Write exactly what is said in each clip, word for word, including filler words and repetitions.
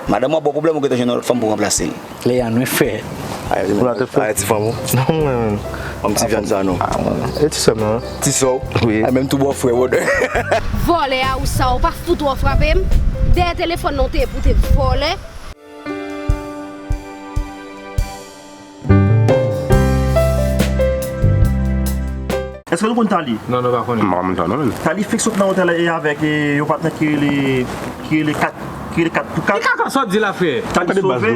Madanm w ap ba w pwoblèm, ou gentan jwenn yon lòt fanm pou ranplase l. Leyann, wi, frè. Ou la te fè? Ay, ti fanm ou. Non, mwen menm. Yon ti vyann sa, non. Ah, mwen menm. E ti sè m nan, wi. Ti sè w? Wi. Ay, menm tou bò frè w. Vòlè a, ou sa, ou pa fout wè w frape m? Dèyè telefòn nan w te ye pou w te vòlè. Èske nou konn Tali? Non, nou pa konnen. M pa konn sa non, menn. Tali fèk sot nan otèl la e avèk, e, yon patnè ki rele, ki rele kat, ki rele kat pou kat. Ki kaka sa w ap di la, frè? Tali sove.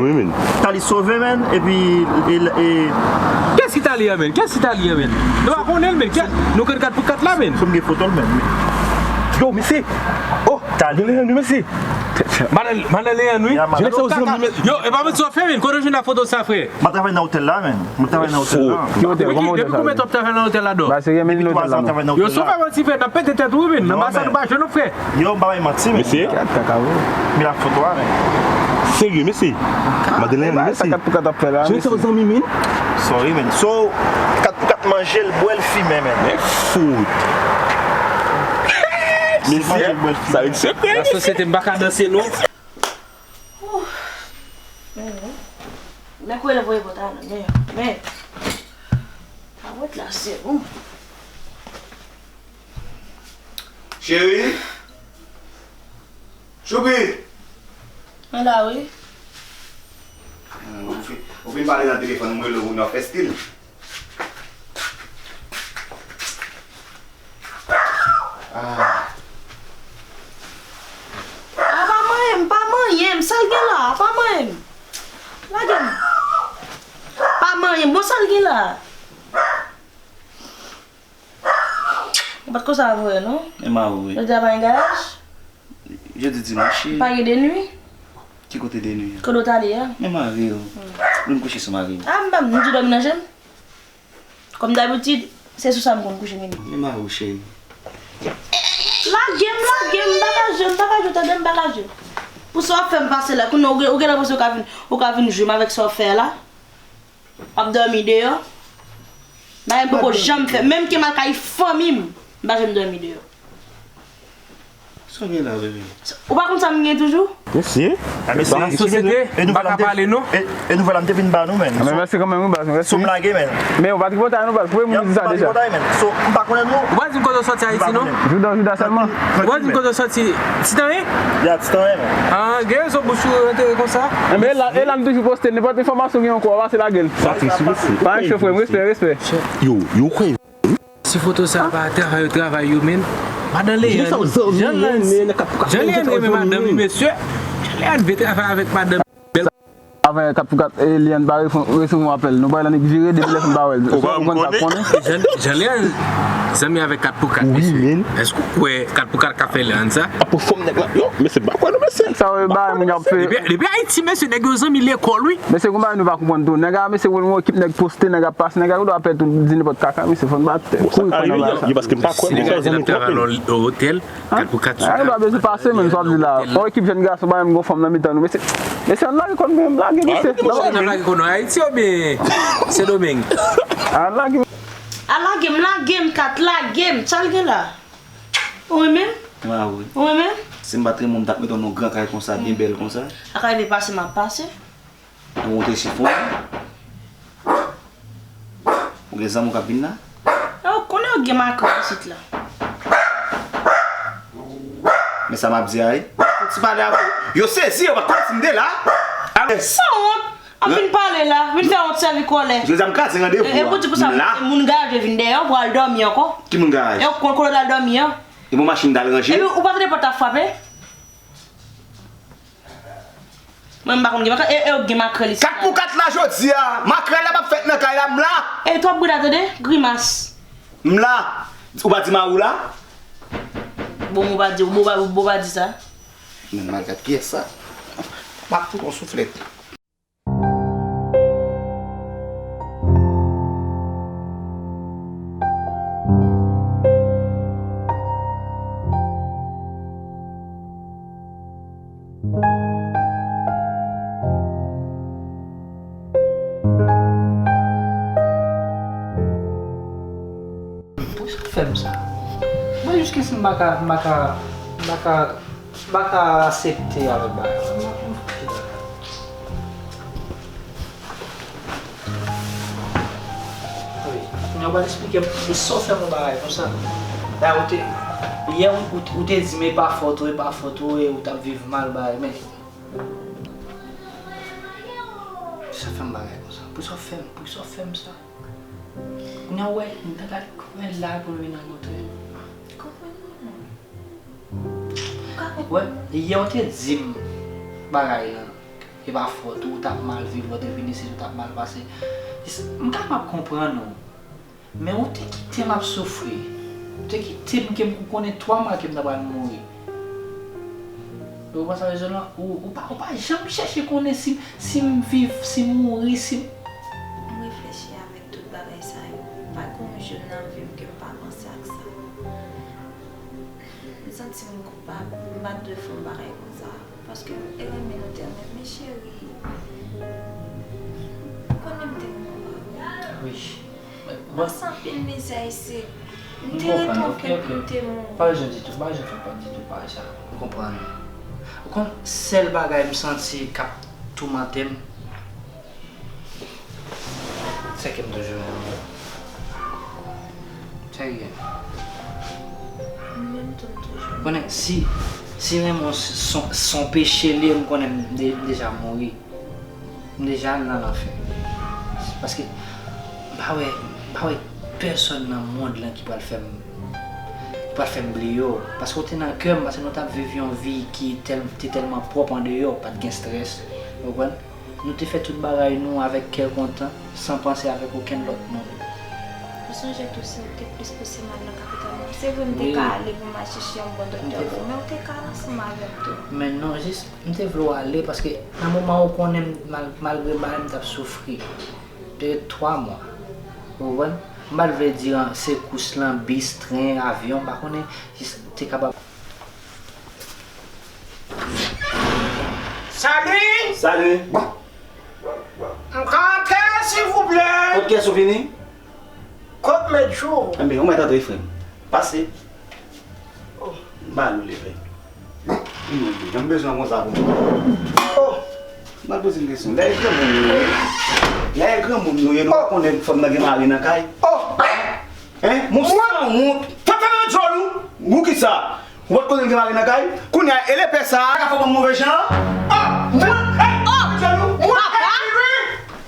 Tali sove, menn, epi, e, e, kiyès ki Tali a, menn? Kiyès ki Tali a, menn? Nou pa konnen l, menn. Kiyès? Nou konn kat pou kat la, menn. Fò m gen foto l, menn. Yo, mesye. Oh, Tali. Madan Leyann, wi, mesye. Madan, madan Leyann, wi. Ya, madan. Yo, e pa mwen sa w fè, menn. Kote w jwenn foto sa, frè? M ap travay nan otèl la, menn. M ap travay nan otèl la. Ki otèl? Kòman otèl sa? Depi konbyen tan w ap travay nan otèl la, dò? Depi twa zan m travay nan otèl la. Yo, si w fè manti, frè, n ap pete tèt ou, wi, menn. Nan anbasad ou pa jwenn nou, frè. Yo, m pa bay manti, menn. Mesye. Kat kaka, wi. Men la foto a, menn. Serye, mesye. Madan Leyann, mesye. Sa kat pou kat ap fè la, mesye. Jwenn zanmi, menn. Sorry, menn. So, kat pou kat manje l, bwè l, fimen, menn. Men fout. Mesye, sa vin sekrè. Lasosyete, m pa ka danse, non. Ouf. Men, men. Men kote l voye pòt la, men, men. Kawòt la, se bon. Cheri. Choupi. Mwen la, wi. Hmm, ou fin, ou fin pale nan telefòn, mwen rele w, w ap fè stil. Ah. Ah, pa manyen m, pa manyen m, sa l gen la, pa manyen m. Lage m. Pa manyen m, bon, sa l gen la. Ou pa t konsa avè w, non? E ma ou, wi. Jodi a pa gen gayaj? Jodi dimanch, wi. Pa gen de nwi? Ki kote de nwi a? Kote w t ale a? Men mari w. Hmm. Vin kouche sou mari w. Ah, m pa m di w dòmi nan je m. Kòm dabitid, se sou sa m konn kouche, men. Men mari w, cheri. Lage m, lage m, m pa ka jwe, m pa ka jwe, tande m, m pa ka jwe. Pou sa w ap fè m pase la, kounye a ou gen, ou genlè panse ou ka vin, ou ka vin jwe m avèk sa w ap fè a la? W ap dòmi deyò? Bagay m poko janm fè. Menm ke m al kay fanmi m, m pa janm dòmi deyò. Sa w gen la, bebe? Ou pa konn sa m gen toujou? Mesye. Ah, mesye, ba sosyete, e nou pa ka pale, non. E, e nouvèl la m te vin ba nou, menn. Men mèsi kanmenm, wi, baz, mèsi. Sou m lage, menn. Men ou pa tripotay, non, baz. Pou moun di sa deja. M pa tripotay, menn. So, m pa konnen nou. Ou pa di m kote w soti Ayiti, non? Joudan, joudan sèlman. Ou pa di m kote w soti. Titan, wi? Ya, Titan, wi, menn. Ah, gen rezon bouch ou antere konsa. Men la, e la m toujou poste, nenpòt enfòmasyon gen ankò, w a pase lage l. Sa tris, wi, mesye. Pa yon cho, frè m, respè, respè. Yo, yo kwè. Si foto sa pa travay yo travay yo, menn. Madan Leyann, jan Leyann, jan Leyann renmen madanm li, mesye. Jan Leyann vle travay avèk madanm. Avè kat pou kat, e, Leyann pa reponn, resevwa apèl. Nou bay la nèg vire, depi lè fè m pa wè l. Ou konn sa konnen. Jan, jan Leyann zanmi avèk kat pou kat, mesye. Èske w kwè kat pou kat ka fè Leyann sa? Apre fòm nèg la. Yo, mesye, m pa kwè non, mesye. Sa yo bay moun y ap fè. Depi, depi Ayiti, mesye, nèg yo zanmi lekòl, wi. Mesye, gon bagay nou pa konprann tou. Nèg a, mesye, wè yon ekip nèg poste, nèg ap pase, nèg a gen dwa pè tou di nenpòt kaka, mesye, fò n pa kouri pran nan bagay sa. Yo, paske m pa kwè, mesye, zanmi twòp, menn. Otèl, kat pou kat sou kat. Nèg a bezwen pase, menn, sa w ap di la. Yon ekip jèn gason, pa menm gon fanm nan mitan nou, mesye. Mesye, ann lage kò n, menm lage, mesye. N ap lage kò nou Ayiti oubyen Sendomeng? Ann lage. A lage m, lage m, kat, lage m. Sa l gen la? Ou renmen m? Mwen a wi. Ou renmen m? Si m pa t renmen w, m t ap mete w nan yon gran kay konsa, byen bèl konsa. Sa ka rive pase, m ap pase. Ou monte chifon. Ou gen zanmi w k ap vin la? Yo konnen yo gen makrèl isit la. Men sa m ap di a, wi. Ti pale avè w. Yo sezi, yo pa konn si m te la. Alò. Sanwont! Ap vin pale la, vin fè wont sèvi kòlè. Jodi a m kraze randevou a. E, e pou di pou sa, moun garaje vin dèyè w pou al dòmi ankò. Ki moun garaje? E w konn kote l al dòmi an. E bon machin t al ranje. Epi ou pa tande pòt la frape? Mwen m pa konn gen makrèl, e, e w gen makrèl isit la. Kat pou kat la jodi a, makrèl la p ap fèt nan kay la, m la. E twòp bri la tande, grimas. M la. Ou pa di mari w la? Bon, ou pa di, ou pa, ou pa di sa. Men mal gad kiyès sa? M ap fout yon souflèt. Poukisa w fè m sa? Mwen jiskaske m pa ka, m pa ka, m pa ka, m pa ka aksepte avèk bagay sa. M pa konn fouti la. Ou pral esplike m pou sa w fè m yon bagay konsa. Dayè, ou te, yè, ou, ou, ou te di m e pa fòt ou, e pa fòt ou, e ou t ap viv mal, bagay, men. Pou sa w fè m bagay konsa? Pou sa w fè m, pou sa w fè m sa? Kounye a, w wè, m ta gad, w wè la pou m vin rankontre. Konprann mwen non. Ou ka konprann. Wè, yè ou te di m bagay lan, e pa fòt ou, ou t ap mal viv, lè w te vin isit, ou t ap mal pase. M kapab konprann ou. Men ou te kite m ap soufri. Ou te kite m ke m konnen twa mwa ke m ta pral mouri. Ou konprann sa m vle di w lan? Ou, ou pa, ou pa janm chèche konnen si, si m viv, si m mouri, si m... M reflechi avèk tout bagay sa yo. Pa gen yon jou nan vi m ke m pa panse ak sa. M santi m koupab, m pa t dwe fè yon bagay konsa. Paske m te renmen nou, te renmen m, men cheri, ou konnen m te renmen w anpil. Wi. M pase anpil mizè isit. M te rete yon frèt pou m te mouri. Pa bezwen di tou, pa bezwen fè pòt di tou, pa sa. M konprann. Ou konn sèl bagay m santi k ap toumante m, se ke m toujou renmen w. Serye. Mwen menm tou m toujou renmen w. Konnen, si, si renmen w s-, s-, s on peche li ye, m konnen m de-, m deja mouri. M deja al nan lanfè. Paske m pa wè, m pa wè pèsòn nan mond lan ki pral fè m, ki pral fè m bliye w. Paske w te nan kè m, paske nou t ap viv yon vi ki tèl-, te tèlman pwòp andeyò, pa t gen strès. Ou konprann? Nou te fè tout bagay nou avèk kè kontan, san panse avèk okenn lòt moun. Ou sonje tou si ou te plis pouse m al nan kapital lan. Se vre m te ka ale pou m al chèche yon bon doktè pou ou, men ou te ka al ansanm avè m tou. Men non, jis, m te vle w ale paske nan moman ou konnen m, mal-, malgre bagay m t ap soufri. M te ret twa mwa. Ou konprann? M pa t vle di an, sekous lan, bis, tren, avyon, m pa konnen, jis te kapab. Salut! Salut! M ka antre, silvouplè? Kot kiyès ou vini? Kot Mèt Jou? Enben, ou mèt antre, frè m. Pase. Oh. M ba nou leve. Jan m bezwen konsa pou mwen. Oh. M pa poze m kesyon. Lè e granmoun nou ye. Lè e granmoun nou ye, nou pa konnen fanm nan gen mari nan kay. Oh. Hein? Mon sanwont. Fè fè nan djòl ou. Ou kisa? Ou pa t konnen l gen mari nan kay? Kounye a, e lepè sa a k ap fè w ban m move jan an? Ah! Mwen? Hey! Oh! Mwen? Papa? Hey, wi!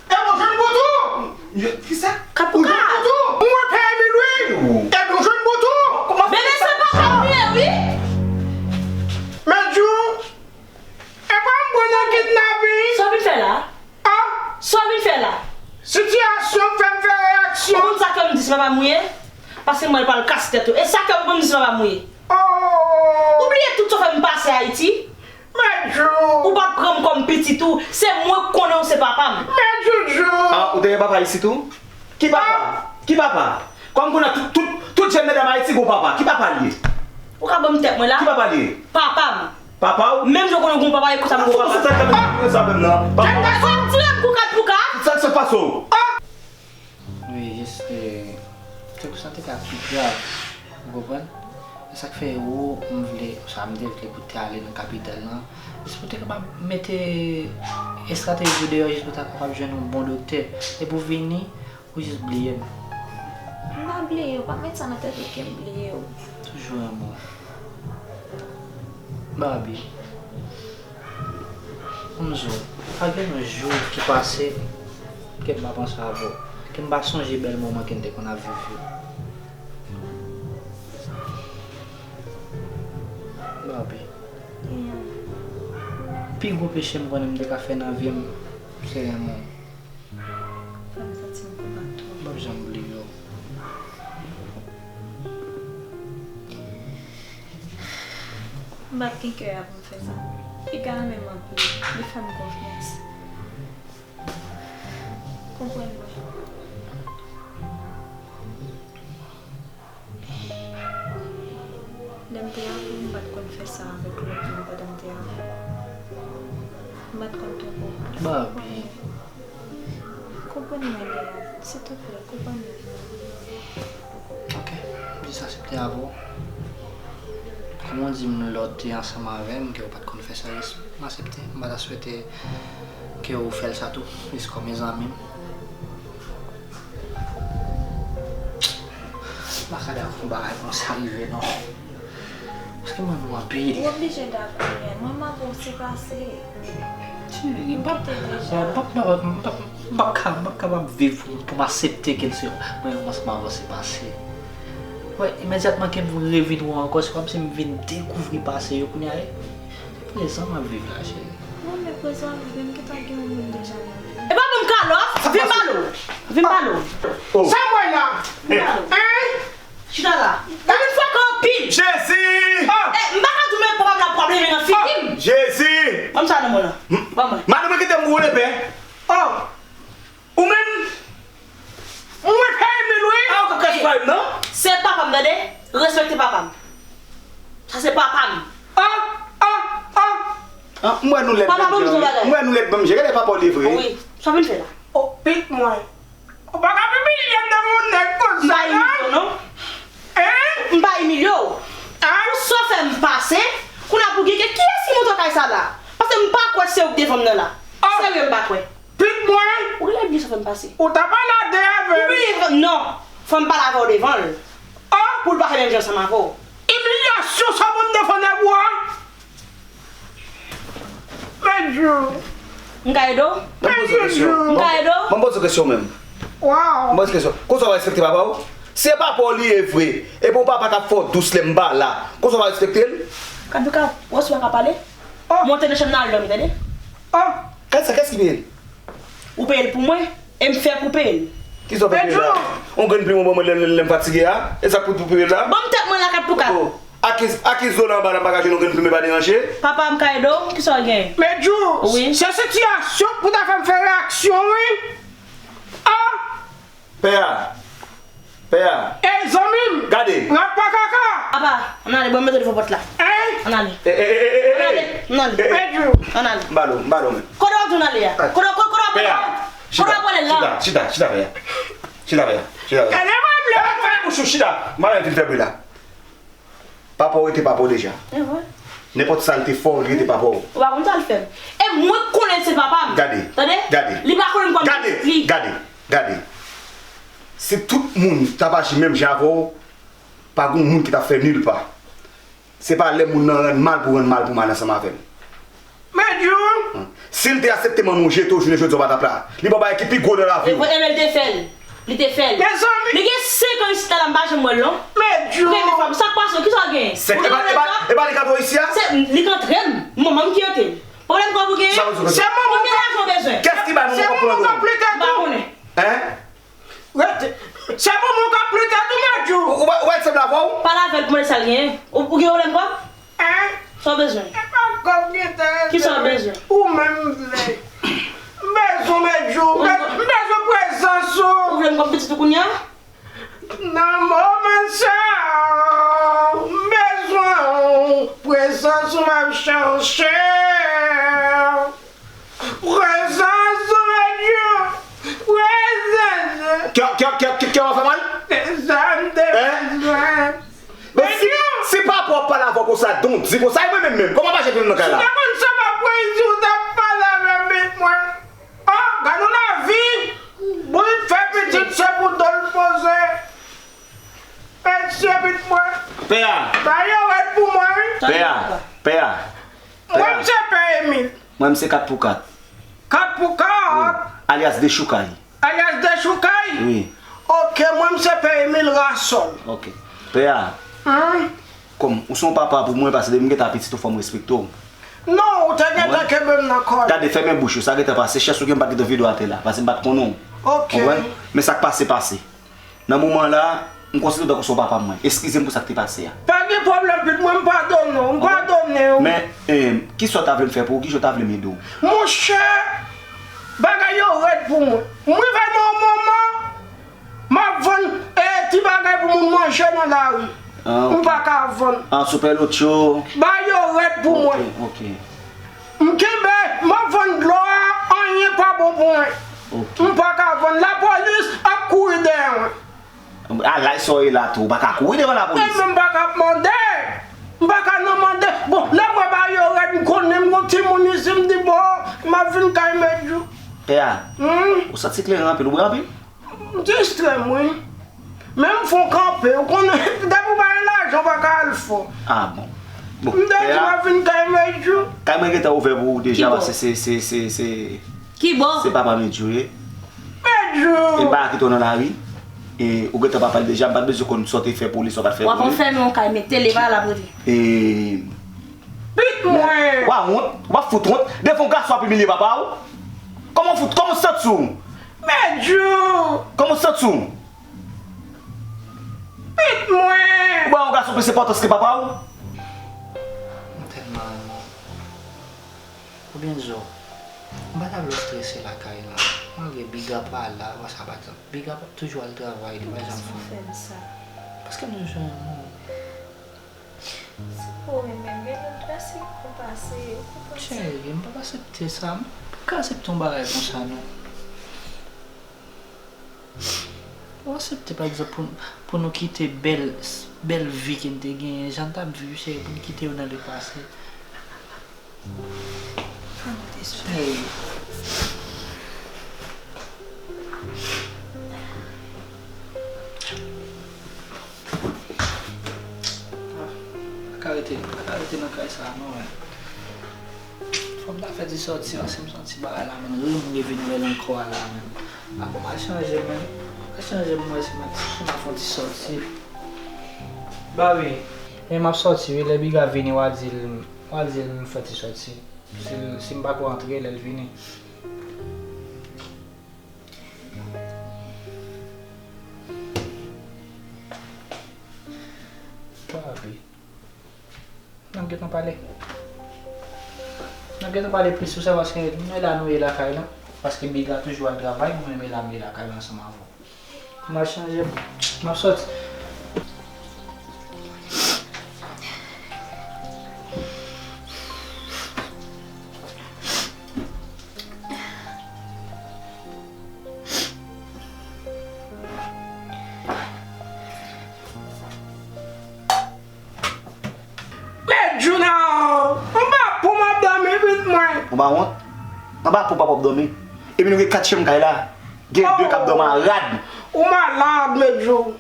E bon, jwenn bout ou! Kisa? Kap ou ka? Mwen pè Emil, wi! E bon, jwenn bout ou! Bebe, se papa m li ye, wi! Mèt Jou, e pa m pran nan kidnaping? Sa w vin fè la? Ah! Sa w vin fè la? Sitiyasyon fè m fè reyaksyon. Ou konn sa k fè m di se papa m ou ye? Paske m wè l pral kase tèt ou. E sa k fè m di se papa m ou ye? Oh! Ou bliye tout sa w fè m pase Ayiti? Mèt Jou! Ou pa t pran m kòm pitit ou. Se mwen k konnen w se papa m. Mèt Joujou! Ah, ou te gen papa isit tou? Ki papa? Ki papa? Kòm konnen tout, tout, tout jèn medam Ayiti gon papa. Ki papa l ye? Ou ka ban m tèt mwen la? Ki papa l ye? Papa m. Papa w? Menm jan w konnen w gon papa, e konsa m gon papa. Sa k ap di sa menm nan? Papa w. Jèn gason, tire m pou kat pou kat. Sa k pase w? Wi, jis, eh, se pou sa te ka pi grav, ou konprann? E sa k fè ou, m vle, sa m te vle pou te ale nan kapital lan, jis pou te kapab mete estrateji w deyò, jis pou ta kapab jwenn yon bon doktè. Epi w vini, ou jis bliye m. M pa bliye w, pa met sa nan tèt ou ke m bliye w. Toujou renmen w. Barbie. Anzo, pa gen yon jou ki pase ke m pa panse avè w, ke m pa sonje bèl moman ke n te konn ap viv yo. Barbie, pi gwo peche m konnen m te ka fè nan vi m, se renmen w. Fè m santi m koupab twòp. M p ap janm bliye w. M pa t gen kè a pou m fè sa. Piga renmen m anpil. Li fè m konfyans. Konprann mwen. Lè m te avè w, m pa t konn fè sa avèk lòt moun pandan m te avè w. M pa t konn twonpe w. Barbie. Konprann mwen, Léa. Silteplè, konprann mwen. Ok, m jis aksepte avè w. Kòm ou di m lè w te ansanm avè m ke w pa t konn fè sa, jis m aksepte. M pa ta swete ke w fè l sa tou, jis kòm yon zanmi m. Sa dakò pou bagay konsa rive non. Paske mwen nou anpil. Ou oblije dakò, men mwen m ap wè w se pase. M kite deja. M p ap kapab viv pou m aksepte ke se mwen menm ansanm avè w se pase. Wè, imedyatman ke m revin wè w ankò, se kòmsi m vin dekouvri pase yo kounye a. Se prezan m ap viv la, cheri. Mwen menm prezan m ap viv, m gentan gen yon moun deja nan vi m. E pa pou m kalòt, vin pale w. Vin pale w. Sa m wè la? Vin pale w. Hein? Chita la. Ou vin frekan anpil. Jezi! E, m pa ka di w men papa m la pwòp li nan figi m. Jezi! Ban m sa nan men w la. Ban mwen. Madanm mwen kite m boule pè. Oh! Ou menm? Mwen fè Emil wi. Ah, ou ka kase pa m non? Se papa m, tande? Respekte papa m. Sa se papa m. Ah, ah, ah. Ah, m wè nou lèd menm jan wi. M wè nou lèd menm jan. Gade papa w li vre. Wi. Sa w vin fè la? Oh, pitit mwen. Ou pa ka imilye m devan yon nèg konsa non. M pa imilye w non. Hein? M pa imilye w. Hein? Pou sa w fè m pase, kounye a pou gen kiyès ki monte kay sa la? Paske m pa kwè se ou k devan m nan la. Oh. Serye m pa kwè. Pitit mwen. Ou genlè bliye sa w fè m pase. Ou ta pale a de avè l. Ou bliye, non. Fò m pale avè w devan l. Oh. Pou l pa fè menm jan ansanm avè w. Imilyasyon sa w ban m devan nèg ou a. Medjou. M ka ede w? M ka ede w? M ka ede w? Ban m poze w kesyon menm. Wow. M poze w kesyon. Konsa w respekte papa w? Si e papa w li ye vre, epi yon papa k ap fè w dous lè m pa la, konsa w respekte l? Kadou ka, wè si w pa ka pale. Oh. Monte nan chanm nan al dòmi, tande? Oh. Kèt sa, kèt ki peye l? Ou peye l pou mwen, e m fè pou peye l. Kisa w fè peye la? Yon grenn plim ou ban mwen lè, lè, lè m fatige a? E sa k pou, pou peye l la? Ban m tèt mwen la kat pou kat. Oh. Akiz, akiz dlo la anba la, m pa ka jwenn yon grenn plim, e pa deranje. Papa, m ka ede w? Kisa w gen? Medjou, wi, se sitiyasyon pou ta fè m fè reyaksyon, wi. Ah! Pè a. Pè a. Ey, zanmi m! Gade! Rat pa kaka! Papa, ann ale, bon, m mete w devan pòt la. Hein? Ann ale. E, e, e, e, e, e! Ann ale, ann ale. Medjou! Ann ale. M ba l ou, m ba l ou men. Kote w ap di w n ale a? Kote, kote, kote w ap... Pè a, chita, chita, chita, chita, pè a. Chita, pè a, chita, pè a. Gade mwen vle. Fèmen bouch ou, chita. M pa renmen fin fè bri la. Papa w rete papa w deja. E vre. Nenpòt sa l te fè w, li rete papa w. Ou pa konn sa l fè m. E mwen k konnen l se papa m. Gade. Tande? Gade. Li pa konnen m kòm pitit li. Gade. Gade. Si tout moun t ap aji menm jan avè w, pa gen moun ki t ap fè nil pa. Se pa lè moun nan rann mal pou rann mal pou mal ansanm avè l. Medjou! Si l te aksepte manman w jete w jounen jodi a, w pa t ap la. Li ba w bagay ki pi gwo nan lavi w. E vre, e vre, li te fè l. Li te fè l. Mezanmi! Li gen senk an isit la, m pa janm wè l non. Medjou! Premye fwa, sa k pase w? Kisa w gen? Senk, e pa, e pa, e pa li k antre w isi a? Se li k antre m. Manman m ki antre m. Pwoblèm kòb ou genyen? Sa w di? Se manman w. Konbyen lajan w bezwen? Kès ki bay manman w pou antre w? Se manman w k ap plen tèt ou? M pa konnen. Hein? Rete. Se manman w k ap plen tèt ou, Medjou. Ou, ou, ou wè l sanble avè w? Pale avè l pou mande sa l genyen. Ou, ou gen pwoblèm kòb? Hein? Sa w bezwen? E pa kòb gen tèt. Kisa w bezwen? Ou menm m vle. M bezwen Medjou. M be-, m bezwen prezans ou. Ou vle m kòm pitit ou kounye a? Nan moman sa, m bezwen ou. Prezans ou m ap chache. Prezans ou, Medjou. Prezans ou. Kè, kè, kè, kè, kè w ap fè mal? Se sa m te bezwen. Men si, si papa w ap pale avè w konsa, don di konsa, e mwen menm menm, kòman m pa janm vin nan kay la? Si w te konn sa m ap prezi, w t ap pale avè m, met mwen. Oh, gade yon lavi! Bourik fè pitit, se pou do l poze. Mesye, met mwen. Pè a. Ba yo rèd pou mwen, wi. Pè a. Pè a. Pè a. Mwen, m se Pè Emil. Mwen, m se kat pou kat. Kat pou kat? Wi. Alyas Dechoukay. Alyas Dechoukay? Wi. Ok, mwen, m se Pè Emil Rasòl. Ok. Pè a. Kòm ou se yon papa pou mwen, paske depi m gentan pitit ou, fò m respekte w. Non, ou te gentan kenbe m nan kòl. Gade, fèmen bouch ou, sa gentan pase, chans ou gen m pa t gentan vide w atè la, paske m pa t konnen w. Ok. Konprann? Men sa k pase, pase. Nan moman la, m konsidere w tankou se yon papa mwen. Eskize m pou sa k te pase a. Pa gen pwoblèm, pitit mwen, m padone w, m padone w. Men, eh, kisa w ta vle m fè pou ou? Kijan w ta vle m ede w? Monchè, bagay yo rèd pou mwen. M rive nan yon moman, m ap vann, eh, ti bagay pou moun manje nan lari. Ah, ok. M pa ka vann. Ah, Super Lotto. Bagay yo rèd pou mwen. Ok, ok. M kenbe, m ap vann dlo a, anyen pa bon pou mwen. Ok. M pa ka vann, lapolis ap kouri dèyè mwen. A, laj sa w ye la tou, ou pa ka kouri devan lapolis. Ebyen, m pa ka ap mande. M pa ka nan mande. Bon, lè m wè bagay yo rèd, m konnen m gon timoun isi, m di, bon, m ap vin kay Medjou. Pè a, ou santi kleren anpil, ou bwè anpil? M distrè m, wi. Men m fè w kanpe, ou konnen, depi w pa gen lajan, w pa ka al fò. Ah bon. Bon, m te di m ap vin kay Medjou. Kay mwen gentan ouvè pou ou deja, paske se, se, se, se, se papa Medjou ye. Medjou! E m pa ka kite w nan lari. E ou gentan papa l deja, m pa t bezwen konn sa w te fè pou li, sa w pa t fè pou li. W ap anfèmen yon kay, men tele pa la pou li. E Pit mwen! W a wont, w ap fout wont. Devan yon gason ap imilye papa w. Kòman w fout, kòman w santi w? Medjou! Kòman w santi w? Pit mwen! Ou ba yon gason plis enpòtans ke papa w? M tèlman renmen w. Oubyen Zo, m pa ta vle w strese lakay la. Malgre Biga pa la, wè sa pa t, Biga toujou al travay, li pa janm fè. Fè m sa. Paske m toujou renmen w. Se pou renmen, men nou dwe se pou pase, ou konprann sa? Cheri, m p ap aksepte sa. M p ap ka aksepte yon bagay konsa, non. Ou aksepte, pa egzanp, pou, pou nou kite bèl, bèl vi ke n te genyen, jan n t ap viv, cheri, pou n kite yo nan lepase. Cheri. Ah, pa ka rete, pa ka rete nan kay sa a non, men. Fò m ta fè ti sòti, paske m santi bagay la, men, ri m rive Nwèl ankò a la, men. Ah, m a chanje, men. M a chanje, m wè si m a, si m a fè ti sòti. Babi, men m ap sòti, wi, lè Biga vini, w a di l, w a di l m fè ti sòti. Si, si m pa ko antre, lè l vini. Babi. N ap gentan pale. N ap gentan pale plis sou sa, paske nou e la, nou ye lakay la. Paske Biga toujou al travay, mwen menm e la, m ye lakay la ansanm avè w. M a chanje, m ap sòti. Men Djouna, anba pon m ap dòmi, pit mwen. Ou pa wont? Anba pon papa w ap dòmi. Epi nou gen kat chanm kay la. Gen de k ap dòmi a rad. Ou malad, men Djou.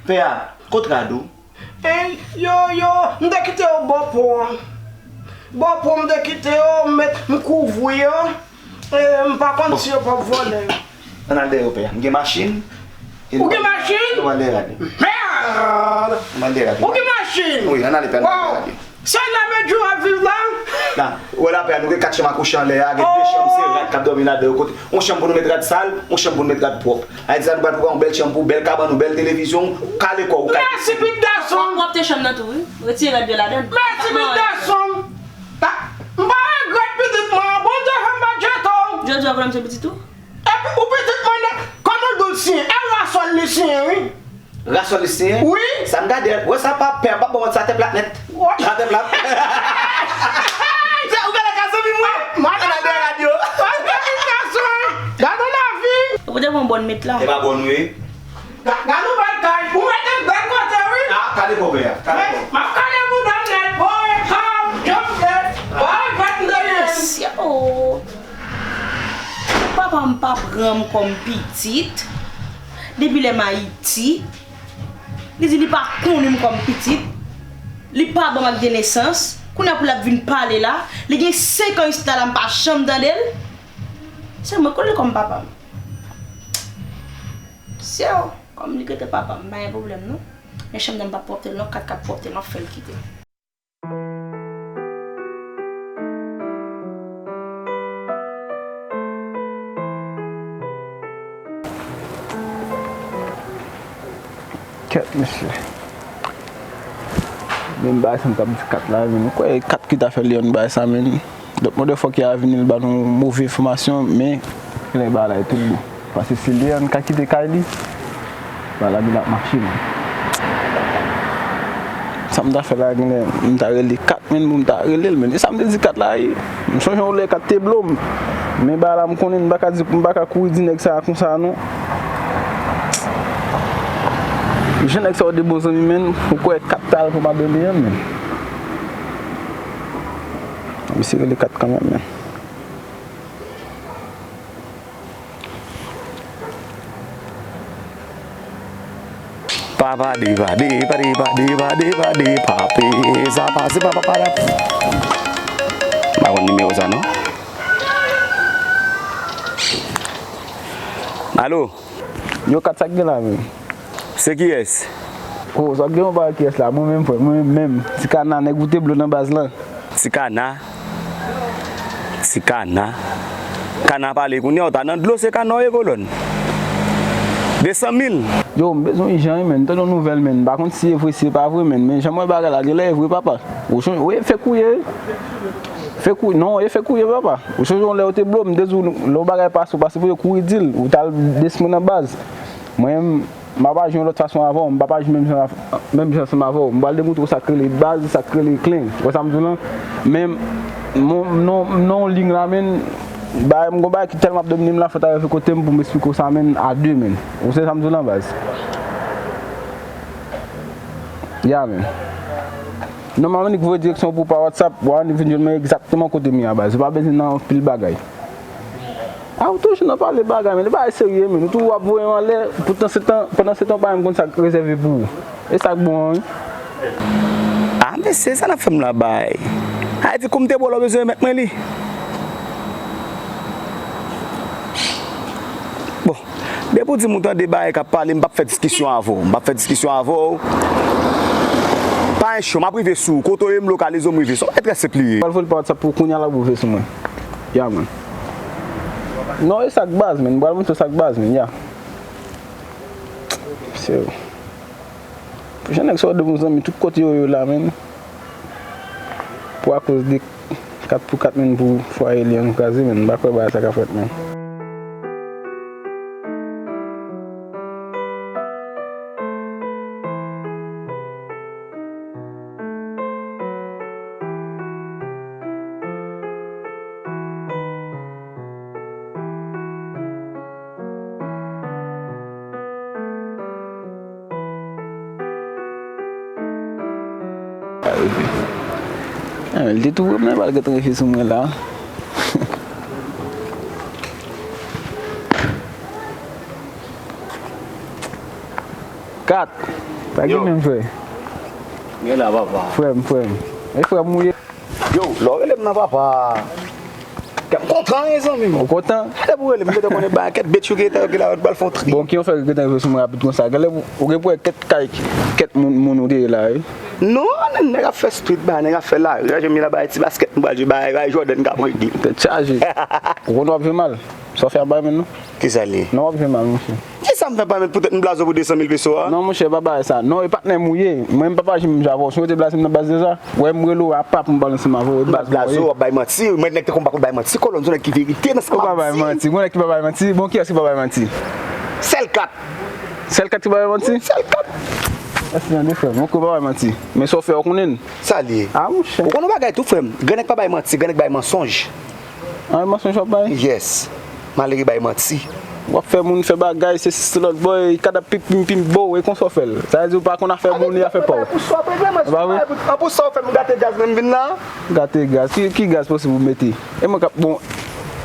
Pè a, kot rad ou? E, yo, yo, m te kite yo bò pon an. Bò pon m te kite yo, m met, m kouvri yo. E, m pa konn si yo p ap vòlè. Ann al dèyè yo, pè. M gen machin. Ou gen machin? Nou al dèyè rad yo. Mèd! Nou al dèyè rad yo. Ou gen machin? Wi, ann ale, pè, ann al dèyè rad yo. Se la men Djou ap viv la? La, ou wè la, pè, nou gen kat chanm akouche anlè a, gen de chanm, se rad k ap dòmi ladan yo. Kote, yon chanm pou nou met rad sal, yon chanm pou nou met rad pwòp. Ayiti sa, nou pral pran yon bèl chanm pou bèl kabann ou, bèl televizyon, ou kale kò ou, ou kale. Mèsi, pit gason. W ap pwòpte chanm nan tou, wi. Retire rad yo ladan l. Mèsi, pit gason. M pa regrèt pitit mwen an, Bondye fè m pa jete w. Jodi a w vle m se pitit ou? Epi ou pitit mwen nan, kòman l di w l siyen? E rasòl li siyen, wi. Rasòl li siyen? Wi. Sa m gade, wè sa pa pè, pa bon, sa tè plat nèt. Sa tè plat. Sa, ou gade ka zanmi mwen? Ann al dèyè rad yo. Gade lavi. Ou te pran bòn met la. E pa bòn, wi. Ga-, gade yon bèl kay. Ou mete m bèl kote, wi. Ah, kale kò pè a. Kale kò. M ap kale bouda m nèt. Boy, calm, jump nèt. Boy, fèt m dèyè. Mesye, oh. Papa m pa pran m kòm pitit. Depi lè m Ayiti. Li di li pa konnen m kòm pitit. Li pa ban m ak de nesans. Kounye a pou l ap vin pale la. Li gen senk an isit la, la m pa janm tande l. Se mwen k konn li kòm papa m. Sè, kòm li rete papa m, pa gen pwoblèm non. Men chanm nan m p ap pwòpte l non, kat k ap pwòpte, m ap fè l kite. Kèt, mesye. Men bagay sa m t ap di kat la, men ou kwè kat ki ta fè Leon bay sa, men. Lòt mòde fòk y a vini l ba nou move enfòmasyon, men genlè bagay la e tout bon. Paske si Leon ka kite kay li, bagay la vin ap mache, men. Sa m ta fè la, genlè m ta rele kat, men, pou m ta rele l, men. E sa m te di kat la, e, m sonje yon lè kat te blo m. Men bagay la, m konnen m pa ka di, m pa ka kouri di nèg sa a konsa, non. Jan nèg sa yo de bon zanmi, men, ou kwè kat ta al pou m abandone an, men. Misye rele kat kanmenm, men. Papa de pa de pa de pa de pa de pa de pa pe sa pase papa pa la. M pa konn nimewo sa non. Alo. Yo, Kat, sa k gen la menm? Se kiyès? Oh, sa k gen yon bagay kiyès la? Mwen menm, frè, mwen menm. Ti kana, nèg ou te blo nan baz lan. Ti kana. Ti kana. Kana pale kounye a, ou ta nan dlo, se kana w ye, kolòn. De san mil. Yo, m bezwen ijan wi, menn. M tande yon nouvèl, menn. M pa konn si e vre, si e pa vre, menn. Men jan m wè bagay la, genlè e vre, papa. Ou chonje, wi, fake ou ye. Fake ou, non, e fake ou ye, papa. Ou chonje yon lè yo te blo, m te di w, lè yon bagay pase, ou pa sipoze kouri di l. Ou t al desmen nan baz. Mwen, m ap aji yon lòt fason avè w, m p ap aji menm jan, menm jan ansanm avè w. M pral demontre w sa k rele baz, sa k rele klen. Ou wè sa m di w lan? Men, m, m, non, m nan yon liy la, menn, bagay, m gon bagay ki tèlman ap domine m la, fò w ta rive kote m pou m esplike w sa, menn, a de, menn. Ou se sa m di w lan, baz? Ya, menn. Non, m ap annik voye direksyon pou w pa WhatsApp, w a annik vin jwenn mwen egzakteman kote m ye a, baz. Ou pa bezwen nan anpil bagay. A, ou toujou nan pale bagay, men li bagay serye, men ou tou w ap voye m anlè, pandan se tan, pandan se tan, w pa menm konn sa k rezève pou ou. E sa k bon an, wi. A, mesye, sa n ap fè m la, bay? A, e di kou m te bo la, w bezwen remèt mwen li? Bon, depi w di m ou tande bagay k ap pale, m p ap fè diskisyon avè w. M p ap fè diskisyon avè w. Pa gen cho, m ap rive sou ou. Kote w ye, m lokalize w, m rive sou ou. E trè senp li ye. Pral voye l pa WhatsApp pou kounya la, pou w rive sou mwen. Ya, man. Non, e sa k baz, men. M pral montre w sa k baz, men. Ya. Se ou. Pwochèn nèg sa w de bon zanmi, tout kote yo ye la, men. Pou akoz de kat pou kat, men, pou fwaye li an kraze, men. M pa kwè bagay sa ka fèt, men. Ah, li te tou premye bal gentan rive sou mwen la. Kat. Pa gen menm frè. Gen la, papa. Frè m, frè m. E frè m ou ye? Yo, lè w rele m nan, papa. Kè m kontan, wi, zanmi m. Ou kontan? Lè pou rele m, m gentan konnen ba kèt bet yo gentan, yo gentan pral fè yon tri. Bon, ki yon fè gentan rive sou mwen rapid konsa? Genlè ou gen pou wè kèt kay, kèt moun, moun ou te ye la, wi. Non, nèg ap fè street ba, nèg ap fè lari. Jè m la bay ti baskèt, m pral jwe bay, bay Jordan k ap regle. Tèt chaje. Ou konn w ap jwe mal. Sa w fè ap bay men non. Kisa l ye? Non, w ap jwe mal, monchè. Kisa m fè bay men poutèt m blaze w pou de san mil peso a? Non, monchè, pa bay sa. Non, e patnè m ou ye. Mwen, m pa pa janm jwe avè w. Si w te blaze m nan baz deja, wè m rele w apa pou m pale ansanm avè w, e baz mwen w ye. M pa blaze w, w ap bay manti. Mwen, nèg te konn pa konn bay manti. Kolòn, se yon nèg ki verite nan sa m ap di. Ou pa bay manti. Gon nèg ki pa bay manti. Bon, kiyès ki pa bay manti? Sèl Kat. Sèl Kat ki pa bay manti? Sèl Kat. Mèsi tande frè m. Mwen, ou pa bay manti. Men sa w fè, w konnen l. Sa l ye? A, monchè. Ou konn yon bagay tou, frè m? Gran nèg pa bay manti, gran nèg bay mansonj. An, e mansonj w ap bay? Yes. Malere bay manti. W ap fè moun fè bagay, se si se lòt bò, e kada pip pim pim bo, e konsa w fè l. Sa vle di w pa konn afè moun, e afè pa w. E pa vre? An pou sa w fè m gate gaz menm vin la? Gate gaz? Ki, ki gaz posib ou mete? E mwen k ap, bon,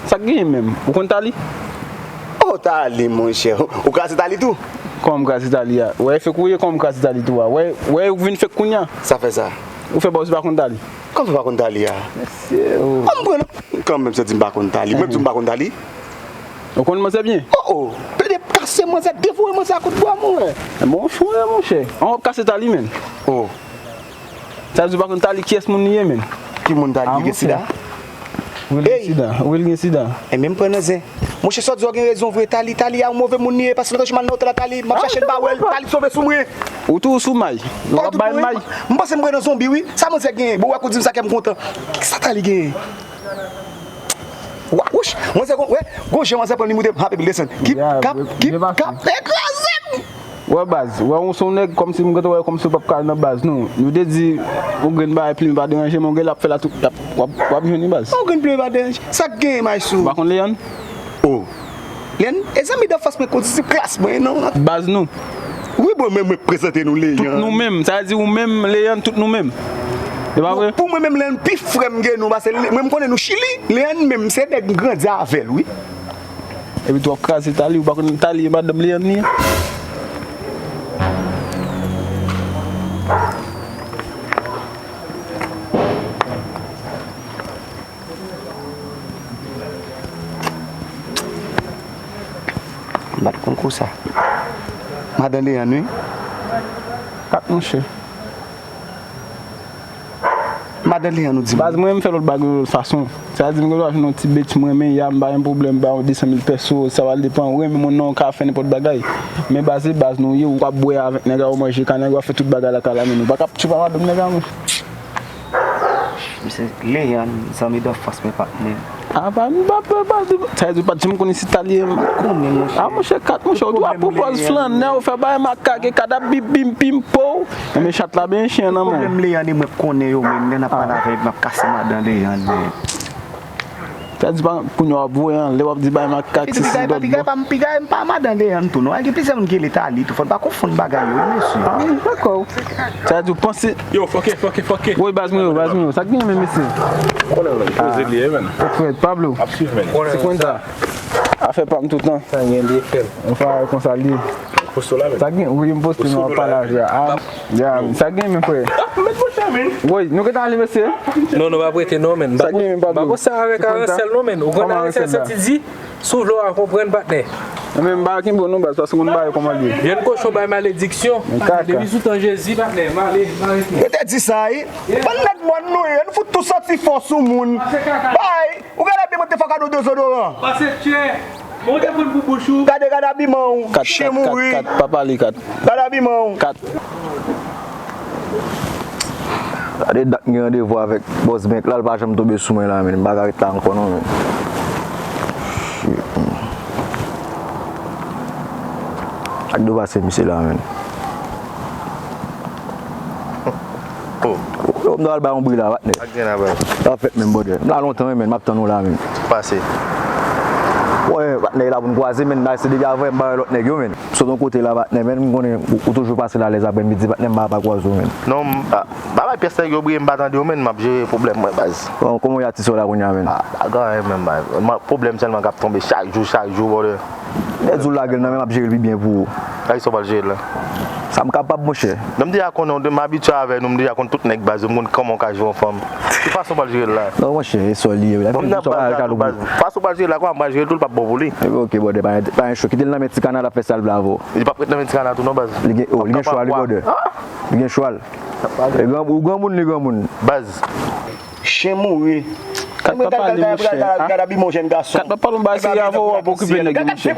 sa k genyen menm? Ou konn Tali? Oh, Tali, monchè. Ou kraze Tali tou? Kòman m kraze Tali a? Wè, fake ou ye, kòman m kraze Tali tou a? Wè, wè, ou vin fake kounya? Sa fè sa? Ou fè bòz ou pa konn Tali? Kòman fè pa konn Tali a? Mesye, oh. Kòman m pran kanmenm sa di m pa konn Tali? Mwen di w m pa konn Tali? Ou konn manzè byen? Oh, oh. Plede kase manzè, devore manzè a kout bwa, mwen wè. Bon, fou, monchè. An w ap kase Tali, menn. Oh. Sa di w pa konn Tali, kiyès moun li ye, menn? Ki moun Tali? Li gen sida? Wi, l gen sida. Wi, l gen sida. Enben, m pran nan zen. Monchè, sa w di a gen rezon vre. Tali, Tali a yon move moun li ye, paske lòt jou m al nan otèl la, Tali, m ap chache l, m pa wè l, Tali sove sou mwen. Ou toujou sou may. Ou ap bay may. M panse m pran nan zonbi, wi. Sa manzè genyen? Bon, wè kou di m sa, kè m kontan. Kisa Tali genyen? Wa-, wouch, manzè gon, wè, gon jan manzè pran li moute, happy blessing. Ki, kap, ki, kap, ekraze m! Wè baz, wè ou se yon nèg kòmsi m gentan wè kòmsi w p ap ka al nan baz nou. Nou te di yon grenn bagay plimen pa deranje, men yon grenn l ap fè la tou, l ap, w ap, w ap jwenn li baz. Yon grenn plimen pa deranje. Sa k genyen, Maestro? Ou pa konn Leyann? Oh. Leyann, e zanmi danfans mwen, kote se klas mwen, non? Baz nou. Wi, bon, men mwen prezante nou Leyann. Tout nou menm. Sa vle di ou menm, Leyann, tout nou menm. E pa vre? Bon, pou mwen menm, Leyann pi frè m ke nou, paske mwen, m konnen nou Chili. Leyann menm, se nèg m grandi avè l, wi. Epi tou w ap kraze Tali, ou pa konn Tali e madanm Leyann li ye? M pa t konn kou sa. Madan Leyann, wi. Kat, monchè. Madan Leyann, ou di m. Baz, mwen, m fè lòt bagay yon lòt fason. Sa di m gen dwa jwenn yon ti bitch mwen renmen, ya, m pa gen pwoblèm, ba yon de san mil pèso, sa va depann. Ou renmen moun nan, ou ka fè nenpòt bagay. Men baz, se baz nou ye, ou ap bwè avèk nèg la, ou manje ka nèg la, ou ap fè tout bagay la ka la, men nou pa ka tchoupa madanm nèg la, mwen. Misye Leyann, zanmi d'anfans mwen, patnè. A, pa, m pa pè, pa di, sa vle di, ou pa t janm konn isit la li ye. Konnen, monchè. A, monchè, kat, monchè, ou tou ap pran pòz flannè, ou fè bagay makak, e kat ap bip, bim, pim, pow. Men chat la byen chen nan men w. Pwoblèm Leyann e mwen k konnen yo, men lè n ap pale avè l, m ap kase madan Leyann, men. Sa di pa, kounye a w ap voye anlè, w ap di bay makak, sesi, dòt bò. Piga, piga, m pa madan Leyann tou, non. Gen plizyè moun ki rele Tali tou, fò n pa konfonn bagay yo, wi, mesye. A, m dakò. Sa di w panse. Yo, fòke, fòke, fòke. Woy, baz mwen yo, baz mwen yo. Sa k gen, men, mesye? Konnen, men, poze li ye, men. Frè Pablo. Ap swiv, men. Se konn sa. Afè pa m tout tan. Sa gen de fè. Yon fwa konsa li. Poste la, men. Sa gen, wi, m poste, nou ap pale avè a. Ya, sa gen, men, frè. Woy, nou gentan ale, mesye? Non, nou p ap rete, non, men. Sa gen, men, Pablo? M pa konsa avèk Aransèl, non, men. Ou konn Aransèl santi di, si w vle w a konprann, patnè. Men m pa kenbe w non, baz, paske m konn bagay kòman li ye. Vyann kochon bay malediksyon. Men kaka. Depi sou tan Jezi, patnè, m ale, m arete. Yo te di sa, wi. Bann nèg mòn nou ye, nou fout tou santi fò sou moun. Bay. Ou gade de mwen te fè kado dezodoran. Pase tchè. Bon, te fout pou bouch ou. Gade, gade abiman w. Kat, chen kat, kat, mouri. Kat, pa pale, kat. Gade abiman w. Kat. Gade dat m gen randevou avèk Bòs Bank la, l pa janm tonbe sou mwen la, men. M pa ka ret la ankò, non, men. Shit, man. Ak dwe pase misye la, men. Oh. Yo, m ta al bay yon bri la, patnè. Ak gen la, baz. Sa fèt menm, brother. M la lontan, wi, men, m ap tann ou la, men. Pase. Wè, patnè, la pou n kwaze, men, la, se depi avè m ba lòt nèg yo, men. Sot yon kote la, patnè, men, m konnen ou, ou toujou pase la alèz aprè midi, patnè, m pa, pa kwaze w, men. Non, m pa, pa bay pyès nèg yo bri, m pa tande w, men, m ap jere pwoblèm mwen, baz. Bon, kòman w ye atis ou la kounye a, men? Ah, pa gen anyen, men, baz. M, pwoblèm sèlman k ap tonbe chak jou, chak jou, brother. Lè di w lage l nan men m, m ap jere l pi byen pou ou. Sa ki sa w pral jere l la? Sa m kapab, monchè. Men m deja konnen w, m abitye avè nou, m deja konn tout nèg baz yo, m konn kòman w ka jere yon fanm. Ki fason w pral jere l la? Non, monchè, e sòl li ye, wi. Bon, m nan baz la tou, baz. Fason w pral jere l la, kòman m pral jere l tou, l p ap bon pou li. Ebyen, oke, brother, pa, pa gen cho. Kite l nan men Ti Kana, l ap fè sa l vle avè w. Li p ap ret nan men Ti Kana tou, non, baz. Li gen, oh, li gen chwa, li, brother. Li gen chwa l. E gran, ou granmoun, li granmoun. Baz. Chen mouri. Kat pa pale, monchè. Gad abiman yon jèn gason. Kat pa pale yon bagay serye avè w, w ap okipe nèg yo, monchè.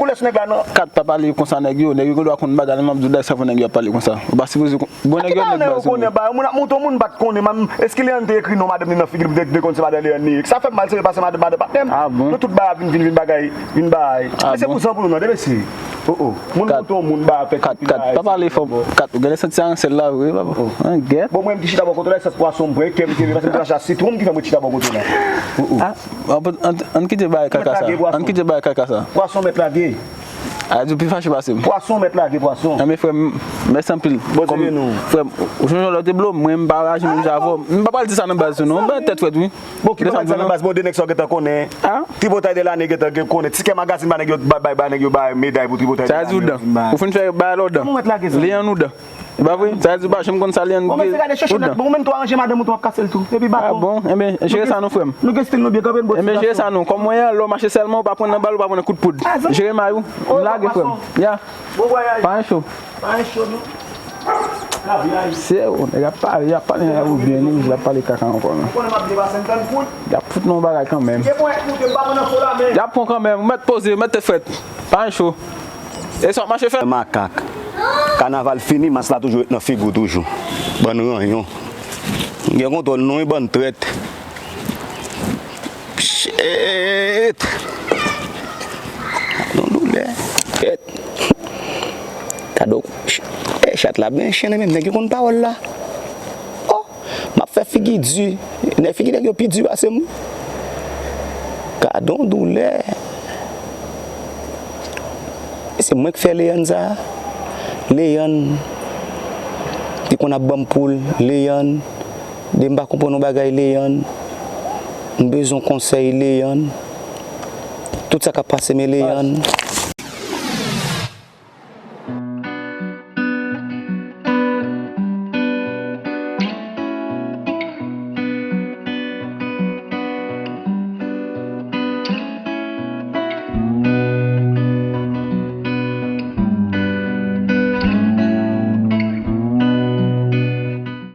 Kat pa pale konsa nèg yo, nèg yo gen dwa konn bagay la, men m ap di w dèyè sèvo nèg yo ap pale konsa. Ou pa sipoze kon, bon nèg yo nèg baz yo. Moun ap monte yon moun m pa t konnen, èske Leyann te ekri non madanm li nan figi l pou te, te konn se madan Leyann li ye? Sa fè m mal, se pase madan, madan patnè m. Ah bon? Nou tout bay ap vin, vin, vin bagay, vin bay. Ah bon? Men se pou zanmi nou nan, de mesye. Oh, oh. Moun monte yon moun ba fè kat, kat, pa pale fò. Kat, ou genlè santi Aransèl la vre, papa. Oh. An gèt. Bon, mwen, m te chita bò kote w la, e sòt pwason m pran, e kè m te leve, paske m te rache sitwon, m ki fè mwen chita bò kote w la. Oh, oh. Ah, an, an, an kite bagay kaka sa. An kite bagay kaka sa. Pwason mèt lage. A di w pi fache pase m. Pwason mèt lage, pwason. Anben, frè m, mèsi anpil. Bondye beni w. Frè m, ou sonje lè w te blo m, mwen, m pa raje menm jan avè w. M pa pral di sa nan baz tou, non. Mwen tèt frèt, wi. Bon, ki bagay sa nan baz, bon, de nèg sa w gentan konnen. Ah? Tripotay de lane gentan gen konnen. Tikè magazin ba nèg yo, bay, bay, bay nèg yo bay meday pou tripotay de lane. Sa di ou dan. Ou fin fè bagay la ou dan. Kòman w mèt lage sa? Leyann ou dan. E pa vre? Sa di ou pa janm konn sa Leyann. Bon, men se gade chèche nèt. Bon, ou menm tou aranjè madanm ou tou ap kase l tou. Epi ba. Ah bon? Enben, jere sa non, frè m. Nou gen stil nou byen kanpe n bò ti gason. Enben, jere sa non. Kòm mwen an, lè w mache sèlman, ou pa pran nan bal, ou pa pran nan kout poud. Jere may ou. M lage, frè m. Ya. Bon vwayaj. Pa gen cho. Pa gen cho non. Se ou, nèg ap pale, y ap pale, nèg ap ouvri byen, li, y ap pale kaka ankò, non. Y ap fout nou yon bagay kanmenm. Y ap pran kanmenm, ou mèt poze, ou mèt tèt frèt. Pa gen cho. E sa w ap mache fè? Makak. Kanaval fini, mas la toujou ret nan figi w toujou. Bann ranyon. Gen kontwòl non, wi, bann trèt. Shit. Don doulè. Shit. Gade w. E chat la byen chen menm, nèg yo konn pawòl la. Oh, m ap fè figi di. Nèg figi nèg yo pi di pase m. Gade yon doulè. Se mwen k fè Leyann sa. Leyann te konn ap ban m poul, Leyann. De m pa konprann yon bagay, Leyann. M bezwen konsèy, Leyann. Tout sa k ap pase m, Leyann.